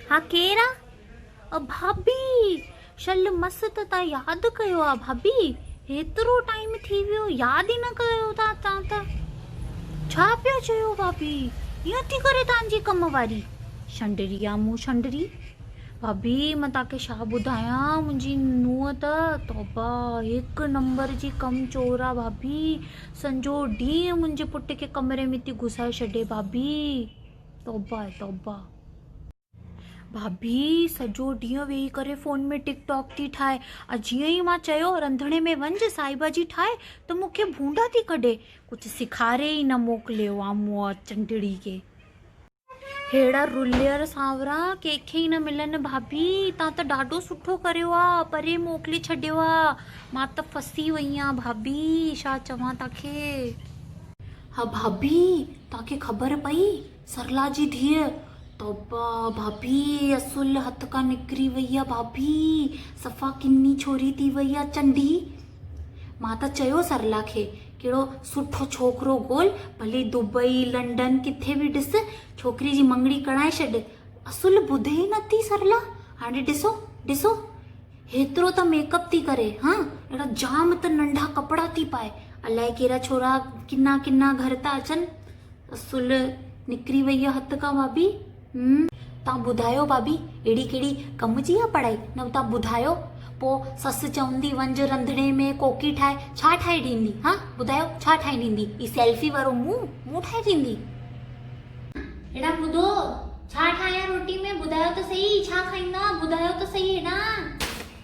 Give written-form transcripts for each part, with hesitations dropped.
ها ڪير آ؟ ا ڀاڀي! شل مس ته تان ياد ڪيو آ ڀاڀي، هيترو ٽائيم ٿي ويو ياد ئي نه ڪيو ٿا تان ته. ڇا پيا چيو ڀاڀي، ائين ٿي ڪري تان جي ڪم واري. شنڊري آ مون شنڊري. ڀاڀي مان تان کي ڇا ٻڌايان منهنجي نونهن ته توبه هڪ نمبر جي ڪم چور آ ڀاڀي، سڄو ڏينهن منهنجي پٽ کي ڪمري ۾ ٿي گهسائي ڇڏي ڀاڀي. توبه توبه. ڀاڀي سڄو ڏينهن ويهي ڪري فون ۾ ٽڪ ٽاڪ ٿي ٺاهي ۽ جيئن ئي مان چيو رنڌڻي ۾ وڃ سائي ڀاڄي ٺاهي ته مون کي ڀونڊا ٿي ڪڍي. ڪجهه سيکاري ئي نه موڪليو آ مون چنڊڙي کي. ههڙا رليل سانورا ڪنهن کي ئي نه ملن ڀاڀي تان ته ڏاڍو سٺو ڪريو آ پري موڪلي ڇڏيو آ مان ته ڦسي وئي آن ڀاڀي ڇا چوان تان کي. ها ڀاڀي تان کي خبر پئي سرلا جي ڌيء، توبه ڀاڀي اصل هٿ کان نڪري وئي آ ڀاڀي، صفا ڪني ڇوري ٿي وئي آ چنڊي. مان ته چيو سرلا کي ڪهڙو سٺو ڇوڪرو ڳول، ڀلي دبئي، لنڊن ڪٿي به ڏس، ڇوڪري جي مڱڻي ڪرائي ڇڏ. اصل ٻڌي ئي نٿي سرلا. هاڻي ڏسو، ڏسو هيترو ته ميڪ اپ ٿي ڪري ها، اهڙا جام ته ننڍا ڪپڙا ٿي پائي. الائي ڪهڙا ڇورا ڪنا ڪنا گهر ٿا اچن. اصل نڪري وئي آ هٿ کان ڀاڀي. هم. تان ٻڌايو ڀاڀي اهڙي ڪهڙي ڪم جي آ پڙهائي نه تان ٻڌايو پو سس چوندي ونج رنڌڻي ۾ ڪوڪي ٺاهي ڇا ٺاهي ڏيندي ها ٻڌايو ڇا ٺاهي ڏيندي هي سيلفي وارو منهن منهن ٺاهي ڏيندي. هيڏانهن ٻڌو ڇا ٺاهيان روٽي ۾ ٻڌايو ته سهي ڇا کائيندا ٻڌايو ته سهي هيڏانهن.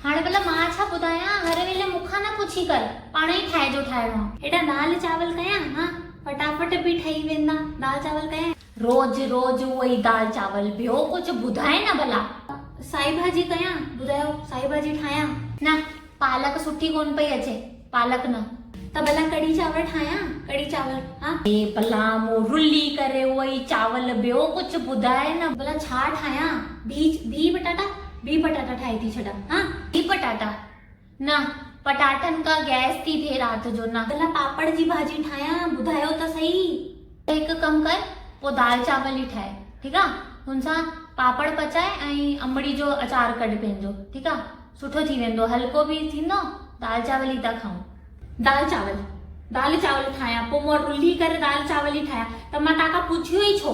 هاڻي ڀلا مان ڇا ٻڌايان، هر ويلي مون کان نه پڇي ڪر، پاڻ ئي ٺاهجو ٺاهڻو آ. هيڏا دال چاول ڪيان ها، فٽافٽ به ٺهي ويندا، دال چاول ڪيان. روز روز اهو ئي دال چاول، ٻيو ڪجهه ٻڌاء نه ڀلا. سائي ڀاڄي ڪيان، ٻڌايو سائي ڀاڄي ٺاهيان؟ نه، پالڪ سٺي ڪونه پئي اچي، پالڪ نه. ته ڀلا ڪڙهي چانور ٺاهيان، ڪڙهي چانور ها. اي ڀلا مون رلي ڪري اهو ئي چاول، ٻيو ڪجهه ٻڌاء نه. ڀلا ڇا ٺاهيان، بيهه بيهه پٽاٽا؟ بيهه پٽاٽا ٺاهي ٿي ڇڏان ها. بيهه پٽاٽا نه، پٽاٽن کان گئس ٿي ٿئي رات جو نه. ڀلا پاپڙ جي ڀاڄي ٺاهيان، ٻڌايو ته سهي. ته هڪ ڪم ڪر، پوء دال چاول ئي ٺاهه، ٺيڪ آ؟ هن سان پاپڙ پچاء ۽ انبڙي جو اچار ڪڍ پنهنجو، ٺيڪ آ؟ سٺو ٿي ويندو، هلڪو به ٿيندو، دال چاول ئي ٿا کائون. دال چاول، دال چاول ٺاهيان، پوء مان رلهي ڪري دال چاول ئي ٺاهيان، ته مان توهان کان پڇيو ئي ڇو؟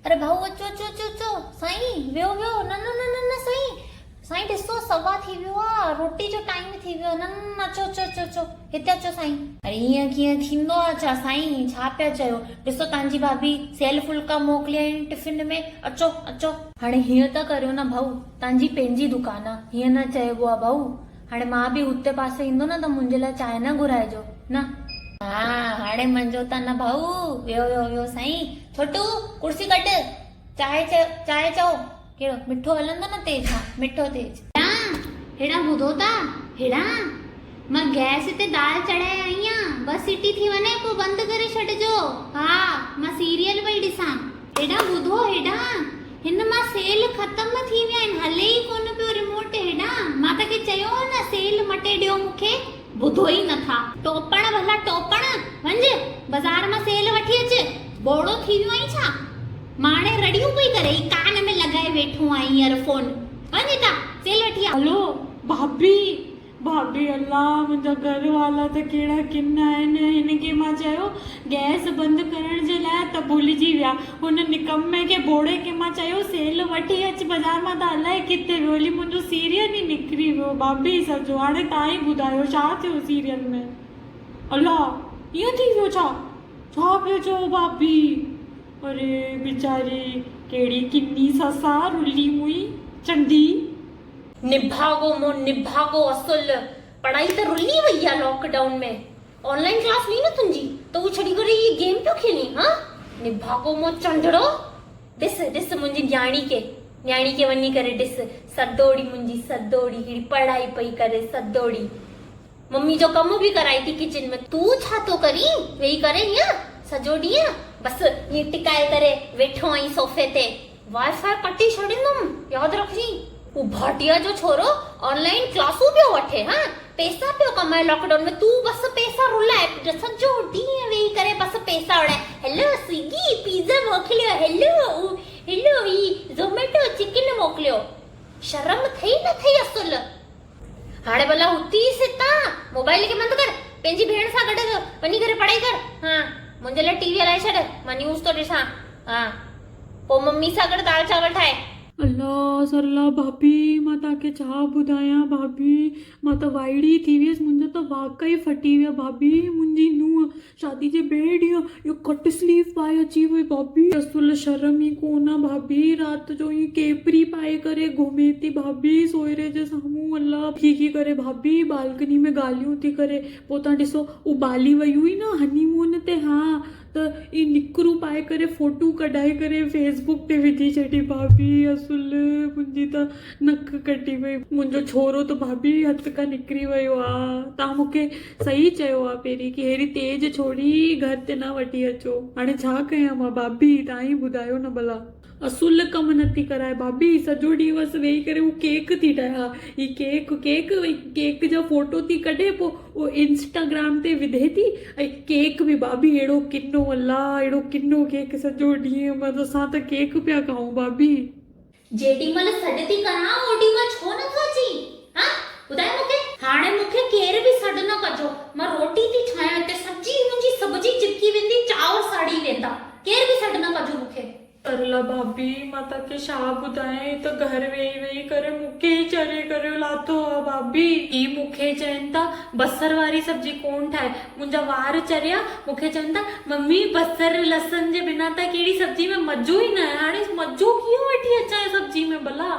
اري ڀائو اچو اچو اچو اچو سائين ويهو ويهو نه نه نه نه نه سائين سائين ڏسو سوا ٿي ويو آ روٽي جو ٽائيم ٿي ويو آ نه نه نه اچو اچو اچو اچو هتي اچو سائين. اري ائين ڪيئن ٿيندو آ ڇا سائين ڇا پيا چيو ڏسو توهان جي ڀاڀي سيل ڦلڪا موڪليا آهن ٽفن ۾ اچو اچو. هاڻي هيئن ته ڪريو نه ڀائو توهان جي پنهنجي دڪان آ هيئن نه چئبو آ ڀائو هاڻي مان به اتي پاسي ايندو نه ته منهنجي لاء چانهه نه گهرائجو نه. ها هاڻي منجو ته نه ڀائو ويهو ويهو ويهو سائين ڇوٽو ڪرسي ڪڍ چانهه چئو چانهه چئو ڪهڙو مٺو هلندو نه تيز ها مٺو تيز. هيڏانهن هيڏانهن ٻڌو ٿا هيڏانهن مان گئس تي دال چڙهائي آئي آهيان ٻه سيٽي ٿي وڃي پوء بند ڪري ڇڏجو ها مان سيريل پئي ڏسان. هيڏانهن ٻڌو هيڏانهن هن مان سيل ختم ٿي ويا آهن هلي ئي ڪونه پيو ريموٽ هيڏانهن مان توکي چيو هو نه سيل مٽي ڏيو مون کي ٻڌو ئي نٿا. ٽوپڻ ڀلا ٽوپڻ وڃ بازار مان سيل وٺي اچ ٻوڙو ٿي ويو آهين ڇا ماڻي رڙيون پئي ڪري هي ڪان ۾ لڳائي ويٺو آهين ايئر فون وڃ هتان سيل وٺي آ. هلو ڀاڀي ڀاڀي الله منهنجا گهر والا ته ڪهڙا ڪن آهن هن کي مان چيو گئس بند ڪرڻ جي لاء ته ڀلجي ويا هن نڪمي کي ٻوڙي کي مان چيو سيل وٺي اچ بازار مان ته الائي ڪٿي ويو هلي منهنجو سيريل ئي نڪري ويو ڀاڀي سڄو هاڻي توهان ئي ٻڌايو ڇا ٿيو سيريل ۾ الله ائين ٿي ويو ڇا ڇا پيو چئو ڀاڀي اري ويچاري ڪهڙي ڪني سس آ رلي مئي چنڊي. نڀاڳو مون نڀاڳو اصل پڙهائي ته رلي وئي آ لاڪ ڊائون ۾ آن لائين ڪلاس هئي نه تنهنجي ته هو ڇڏي ڪري هي گيم پيو کيلين ها نڀاڳو مون چنڊڙو ڏس ڏس منهنجي نياڻي کي نياڻي کي وڃي ڪري ڏس سدوڙي منهنجي سدوڙي هيڙي پڙهائي پئي ڪري سدوڙي ممي جو ڪم به ڪرائي ٿي ڪچن ۾ تون ڇا ٿو ڪرين ويهي ڪري هيئن سڄو ڏينهن بس ائين ٽڪائي ڪري ويٺو آهين صوفي تي وائي فائي ڪٽي ڇڏيندم ياد رکجين. هو ڀاٽيا جو ڇورو آن لائين ڪلاسون پيو وٺي ها پيسا پيو ڪمائي لاڪ ڊائون ۾ تون بس پيسا رلائي سڄو ڏينهن ويهي ڪري بس پيسا اڙائي هيلو سوئگي پيزا موڪليو هيلو هيلو هي زوميٽو چڪن موڪليو. موڪليو. شرم ٿئي نه ٿئي اصل. هاڻي ڀلا اٿيس هتان، موبائل کي بند ڪر، پنهنجي ڀيڻ سان گڏ وڃي ڪري پڙهائي ڪر. ها منهنجي لاء ٽي وي هلائي ڇڏ، مان نيوز ٿو ڏسان. ها پوء ممي سان گڏ دال چانور ٺاهي. الله سرلا ڀاڀي مان توهان کي ڇا ٻڌايان ڀاڀي مان ته وائڙي ٿي ويس منهنجا ته واڪ ئي ڦٽي ويا ڀاڀي منهنجي نونهن شادي جي ٻئي ڏينهن اهو ڪٽ سليو پائي اچي وئي ڀاڀي اصل شرم ئي ڪونه آ ڀاڀي رات جو ائين ڪيپري پائي ڪري گهمي ٿي ڀاڀي سوئري جي سامهون الله کي ڪري ڀاڀي بالڪني ۾ ڳالهيون ٿي ڪري پوء توهان ڏسو هو بالي وئي هئي نه هني مون تي ها ته اهي نڪرون پائي ڪري فوٽو ڪڍائي ڪري فيس بڪ تي وجهي ڇڏي ڀاڀي اصل منهنجي ته نڪ ڪٽي وئي منهنجو ڇورو ته ڀاڀي هٿ کان نڪري ويو آ توهان مون کي صحيح چيو آ پهرين ڪي ههڙي تيز ڇوري گهر تي نه وٺي اچو هاڻي ڇا ڪيان مان ڀاڀي توهان ئي ٻڌايو نه ڀلا. اصل ڪم نه ٿي ڪرائي ڀاڀي سڄو ڏينهن بس ويهي ڪري هو ڪيڪ ٿي ٺاهي ها هي ڪيڪ ڪيڪ وئي ڪيڪ جا فوٽو ٿي ڪڍي پوء اهو انسٽاگرام تي وڌي ٿي ۽ ڪيڪ به ڀاڀي اهڙو ڪنو الله اهڙو ڪنو ڪيڪ سڄو ڏينهن بس اسان ته ڪيڪ پيا کائون ڀاڀي. جيڏي مهل سڏ ٿي ڪران اوڏي مهل ڇو نه ٿو اچين ها ٻڌاء مون کي. هاڻي مون کي ڪير به سڏ نه ڪجو مان روٽي ٿي ٺاهيان هتي سڄي منهنجي سبزي چپڪي ويندي چانور سڙي ويندا ڪير به سڏ نه ڪجو مون کي. ترلا ڀاڀي مان توکي ڇا ٻڌايان هي ته گهر ويهي ويهي ڪري مون کي ئي چري ڪريو لاٿو آ ڀاڀي. هي مون کي چون ٿا بصر واري سبزي ڪون ٺاهي منهنجا وار چريا مون کي چون ٿا ممي بصر لسن جي بنا ته ڪهڙي سبزي ۾ مزو ئي نه آهي هاڻي مزو ڪيئن وٺي اچان سبزي ۾ ڀلا.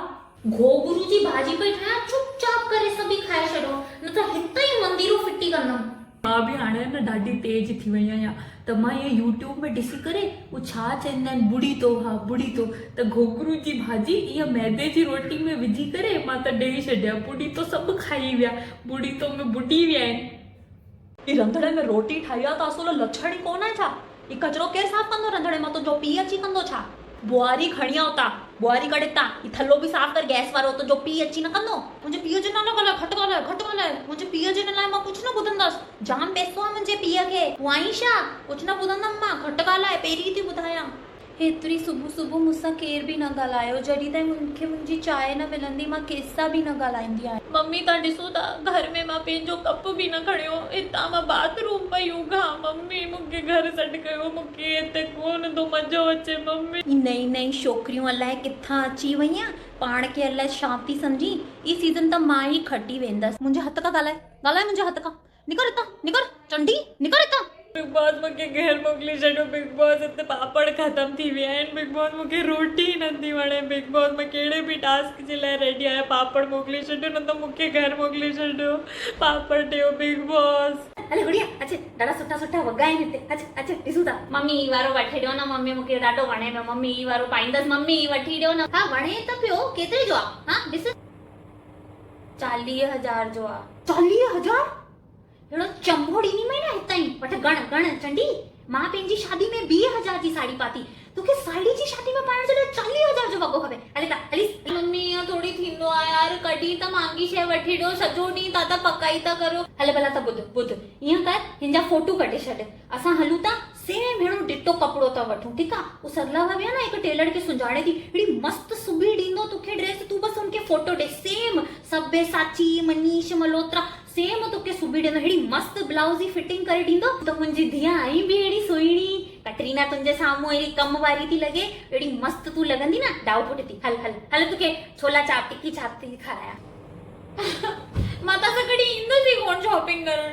گوگڙو جي ڀاڄي پئي ٺاهيان چپ چاپ ڪري سڀئي کائي ڇڏو نه ته هتان ئي منديرو ڦٽي ڪندم. مان به هاڻي نه ڏاڍي تيز ٿي وئي آهيان ته مان اهو يوٽيوب ۾ ڏسي ڪري اهو ڇا چوندا آهن ٻڙي تو ها ٻڙي تو ته گوگڙو جي ڀاڄي اها ميدي جي روٽي ۾ وجهي ڪري مان ته ڏئي ڇڏيا ٻڙي تو سڀ کائي ويا ٻڙي تو ۾ ٻڏي ويا آهن. هي رنڌڻي ۾ روٽي ٺاهي آ ته اصل لڇڻ ئي ڪونه آهي ڇا؟ هي ڪچرو ڪير صاف ڪندو رنڌڻي مان تنهنجو پيء اچي ڪندو ڇا؟ ٻوهاري کڻي آ اتان ٻوهاري ڪڍ هتان هي ٿلهو به صاف ڪر گئس وارو تنهنجو پيء اچي نه ڪندو؟ منهنجي پيء جو نالو ڳالهاء گهٽ ڳالهاء گهٽ ڳالهاء منهنجي پيء جي لاء مان ڪجهه نه ٻڌندس جام پئسو آ منهنجي پيء کي تون آهين ڇا ڪجهه نه ٻڌندم مان گهٽ ڳالهاء پهرين ئي ٿي ٻڌايان. هيتري صبح صبح مون سان ڪير به نه ڳالهايو، جڏهن تائين مون کي منهنجي چانهه نه ملندي مان ڪنهن سان به نه ڳالهائيندي آهيان. ممي توهان ڏسو ٿا گهر ۾ مان پنهنجو ڪپ به نه کڻيو هتان مان باٿ روم پئي اگهان ممي مون کي گهر سڏ ڪيو مون کي هتي ڪونه ٿو مزو اچي ممي. هي نئين نئين ڇوڪريون الائي ڪٿان اچي وئين پاڻ کي الائي ڇا ٿي سمجهين هي سيزن ته مان ئي کٽي ويندس. منهنجي هٿ کان ڳالهاء ڳالهاء منهنجي هٿ کان. نڪر هتان نڪر چنڊي نڪر هتان. بگ باس مون کي گهر موڪلي ڇڏيو بگ باس هتي پاپڙ ختم ٿي ويا آهن بگ باس مون کي روٽي ئي نٿي وڻي بگ باس مان ڪهڙي به ٽاسڪ جي لاء ريڊي آهيان پاپڙ موڪلي ڇڏيو نه ته مون کي گهر موڪلي ڇڏيو پاپڙ ڏيو بگ باس. هل گڙيا اچ ڏاڍا سٺا سٺا وڳا آهن هتي اچ اچ ڏسون ٿا. ممي هي وارو وٺي ڏيو نه ممي مون کي ڏاڍو وڻي پيو ممي هي وارو پائيندس ممي هي وٺي ڏيو نه. ها وڻي ته پيو ڪيتري جو آ ها ڏس. 40,000 جو آ. 40,000؟ ههڙو چنبو ڏينديمانء نه هتان ئي. وٺ ڳڻ ڳڻ چنڊي، مان پنهنجي شادي ۾ 20,000 جي ساڙهي پاتي، توکي ساهيڙي جي شادي ۾ پائڻ جي لاء 40,000 جو وڳو کپي. هل هتان هليس. ممي ائين ٿوري ٿيندو آ يار، ڪڏهن ته مهانگي شيء وٺي ڏيو، سڄو ڏينهن تان ته پڪائي ٿا ڪريو. هل ڀلا ته ٻڌ ٻڌ، ائين ڪر هن جا فوٽو ڪڍي ڇڏ، اسان هلون ٿا سيم ههڙو ڊٽو ڪپڙو ٿا وٺون ٺيڪ آ هو سرلا ڀاڀي آ نه هڪ ٽيلر کي سڃاڻي ٿي ههڙي مست سبي ڏيندو توکي ڊريس تون بس هن کي فوٽو ڏي سيم سبيساچي منيش ملهوترا سيم توکي سبي ڏيندو ههڙي مست بلائوز جي فٽنگ ڪري ڏيندو ته منهنجي ڌيء آهين به ههڙي سهڻي ڪٽرينا تنهنجي سامهون ههڙي ڪم واري ٿي لڳي اهڙي مست تون لڳندي نه ڊائو پٽ ٿي هل هل هل توکي ڇولا چاپ ٽڪي چاپ ٿي کارايان. مان توهان سان گڏ ايندس ئي ڪونه شاپنگ ڪرڻ.